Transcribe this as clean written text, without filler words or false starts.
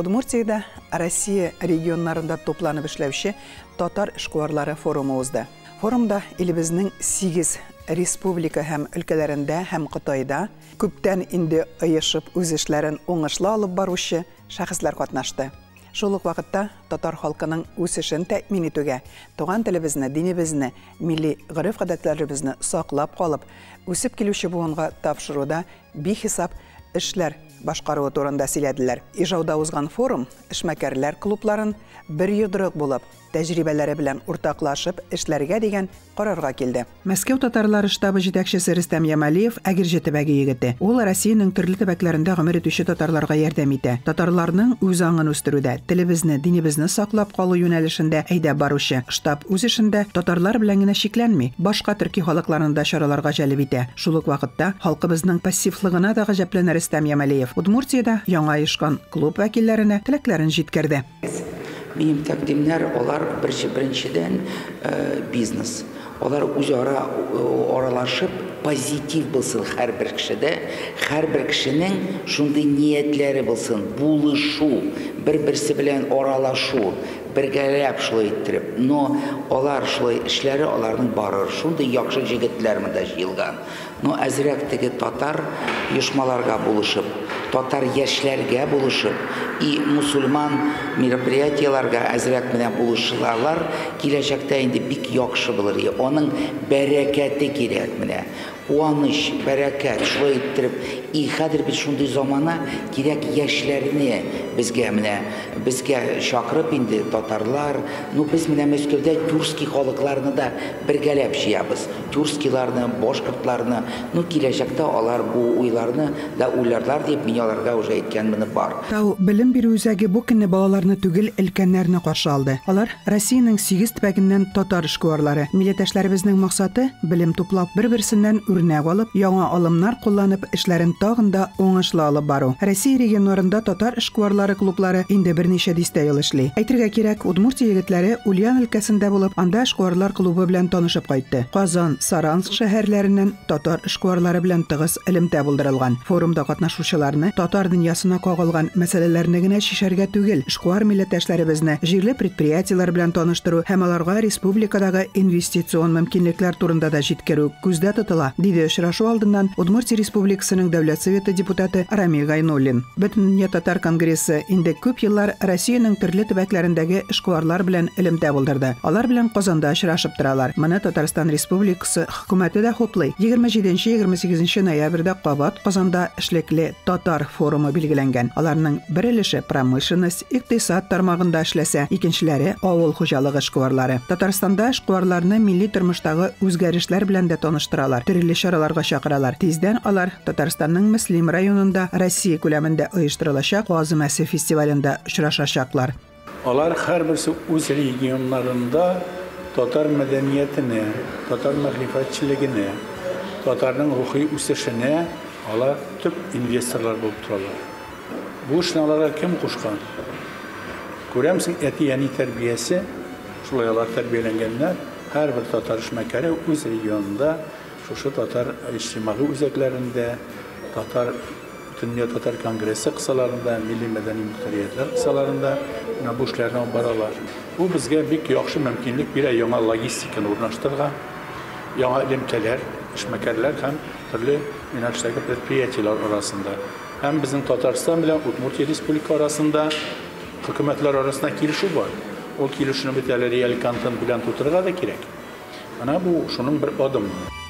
Удмуртиядә Россия регионнарында тупланып эшләүче татар эшкуарлары форумы узды. Форумда илебезнең 8 республика һәм өлкәләрендә һәм Кытайда күптән инде оешып үз эшләрен уңышлы алып баручы шәхесләр катнашты. Шул ук вакытта татар халкының үсешен тәэмин итүгә, туган телебезне, динебезне, милли гореф-гадәтләребезне саклап калып, үсеп килүче буынга тапшыруда бихисап эшләр башкаруы турында сөйләделәр. Ижауда узган форум эшмәкәрләр клубларын бер йодрык булып, тәҗрибәләре белән уртаклашып эшләргә дигән карарга килде. Мәскәү татарлары штабы җитәкчесе Рөстәм Ямалиев Әгерҗе төбәге егете. Ул Россиянең төрле төбәкләрендә гомер итүче татарларга ярдәм итә. Татарларның үз аңын үстерүдә, телебезне, динебезне саклап калу юнәлешендә әйдәп баручы. Штаб үз эшендә татарлар белән генә чикләнми, башка төрки халыкларны да чараларга җәлеп итә. Шул ук вакытта халкыбызның пассивлыгына да гаҗәпләнә Рөстәм Ямалиев. Удмуртиядә яңа оешкан клуб вәкилләренә теләкләрен җиткерде. Минем тәкъдимнәр алар беренчедән бизнес. Алар үзара аралашып позитив булсын һәрбер кешедә, һәрбер кешенең шундый ниятләре булсын, булышу, бер-берсе белән аралашу, бергәләп шулай иттереп. Но алар шулай эшләре аларның барыр. Шундый яхшы җегетләр монда җыелган. Но әзрәк теге татар оешмаларга булышып, татар яшьләргә булышып и мусульман мероприятияләргә әзрәк менә булышсалар, киләчәктә инде бик яхшы булыр. Аның бәрәкәте кирәк менә. Куаныч, бәрәкәт, шулай иттереп. И хәзер бит шундый замана, кирәк яшьләрне безгә менә, безгә чакырып инде татарлар. Ну без менә Мәскәүдә тюркский халыкларны да бергәләп җыябыз. Тюркскийларны, башкортларны. Ну киләчәктә алар бу уйларны да уйларлар дип мин аларга уже әйткән бар. Тау белем бирү үзәге бу көнне балаларны түгел, өлкәннәрне каршы алды. Алар Россиянең 8 төбәгеннән татар эшкуарлары. Милләттәшләребезнең максаты белем туплап, бер-берсеннән үрнәк алып, яңа алымнар кулланып, эшләрен тагын да уңышлы алып бару. Россия регионнарында татар эшкуарлары клублары инде берничә дистә ел эшли. Әйтергә кирәк, Удмуртия егетләре Ульян өлкәсендә булып, анда эшкуарлар клубы белән танышып кайтты. Казан, Саранск шәһәрләреннән татар эшкуарлары белән тыгыз элемтә булдырылган. Форумда катнашучыларны татар дөньясына кагылган мәсьәләләрне генә чишәргә түгел, эшкуар милләттәшләребезне җирле предприятиеләр белән таныштыру һәм аларга республикадагы инвестицион мөмкинлекләр турында да җиткерү күздә тотыла, диде очрашу алдыннан Удмуртия Республикасының Дәүләт Советы депутаты Рамил Гайнуллин. Бөтендөнья татар конгрессы инде күп еллар Россиянең төрле төбәкләрендәге эшкуарлар белән элемтә булдырды. Алар белән Казанда очрашып торалар. Моны Татарстан Республикасы хөкүмәте дә хуплый. 27-28 ноябрьдә кабат Казанда эшлекле татар форумы билгеләнгән. Аларның бер өлеше промышленность, икътисад тармагында эшләсә, икенчеләре авыл хуҗалыгы эшкуарлары. Татарстанда эшкуарларны милли тормыштагы үзгәрешләр белән дә таныштыралар, төрле чараларга чакыралар. Тиздән алар Татарстанның Мөслим районында Россия күләмендә оештырылачак Каз өмәсе фестивалендә очрашачаклар. Алар һәрберсе үз регионнарында татар мәдәниятенә, татар мәгърифәтчелегенә, татарның рухи үсешенә алар төп инвесторлар булып торалар. Бу эшне аларга кем кушкан? Күрәмсең, әти-әни тәрбиясе, шулай алар тәрбияләнгәннәр, һәрбер татар эшмәкәре үз регионында, шушы татар иҗтимагый үзәкләрендә, татар Дөнья татар конгрессы кысаларында, милли мәдәни мөхтәриятләр кысаларында менә бу эшләрне алып баралар. Бу безгә бик яхшы мөмкинлек бирә яңа логистиканы урнаштырырга, яңа элемтәләр, эшмәкәрләр һәм төрле юнәлештәге предприятиеләр арасында. Һәм безнең Татарстан белән Удмуртия Республика арасында хөкүмәтләр арасында килешү бар. Ул килешүне бит әле реаль контент белән тутырырга да кирәк. Менә бу шуның бер адымы.